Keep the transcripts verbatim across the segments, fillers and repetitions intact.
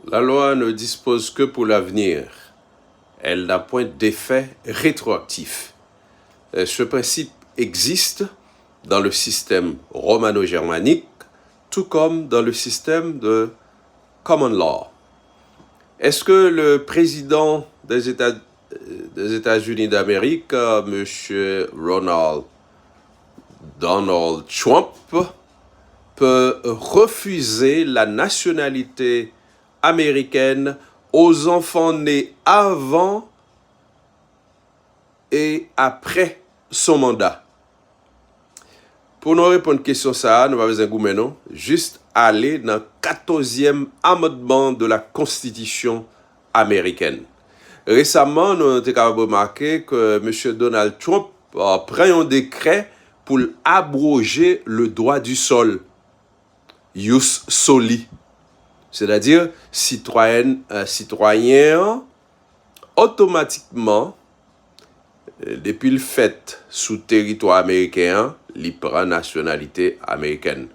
La loi ne dispose que pour l'avenir. Elle n'a point d'effet rétroactif. Euh, Ce principe existe dans le système romano-germanique, tout comme dans le système de common law. Est-ce que le président des États, des États-Unis d'Amérique, euh, M. Ronald Donald Trump, peut refuser la nationalité américaine aux enfants nés avant et après son mandat? Pou nou reponn kesyon sa a, nou pa bezwen goumen non. Jis ale nan katòzyèm amandman de la Constitution américaine. Resaman, nou te kapab remake ke M. Donald Trump, euh, pran yon dekrè pou l abroje le droit du sol, ius soli. Sètadi, sitwayen, euh, sitwayen an, otomatikman, euh, depi l fèt sou teritwa ameriken an, li pran nasyonalite amerikèn.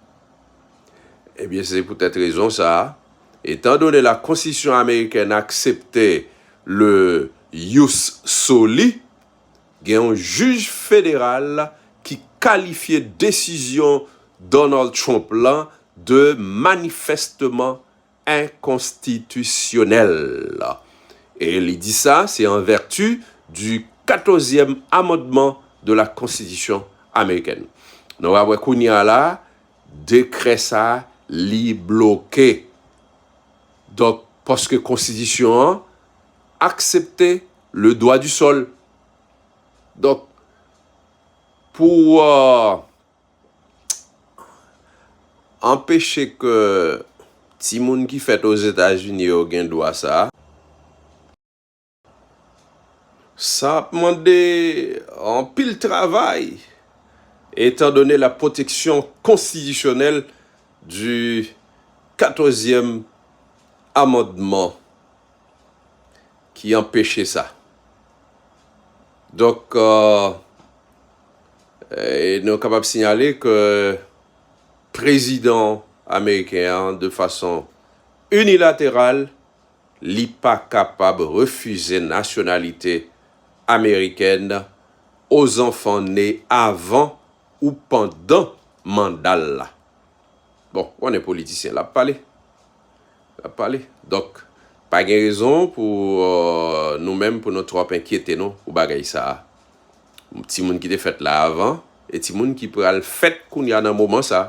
Ebyen, se poutèt rezon sa a, étant donné la Constitution américaine acceptait le ius soli, gen yon jij federal ki kalifye desizyon Donald Trump lan de manifestement inconstitutionnel. E li di sa, se en vertu du quatorzième amendement de la Constitution américaine. Nou va wè kounye a la, dekrè sa, li bloke. Donk, paske konstitisyon an aksepte le droit du sol. Donk, pou, euh, anpeche ke timoun ki fèt Ozetazini yo gen dwa sa, sa ap mande anpil travay, étant donné la protection constitutionnelle du quatorzième amendement ki anpeche sa. Donk, euh, e nou kapab siyale ke prezidan ameriken an, de fason inilateral, li pa kapab refize nasyonalite amerikèn aux enfants nés avant ou pendant manda l la. Bon, ou konnen politisyen, l ap pale. L ap pale. Donk, pa gen rezon pou, euh, nou menm, pou nou twòp enkyete nou pou bagay sa a. Timoun ki te fèt la avan, e timoun ki pral fèt kounye a nan moman sa a.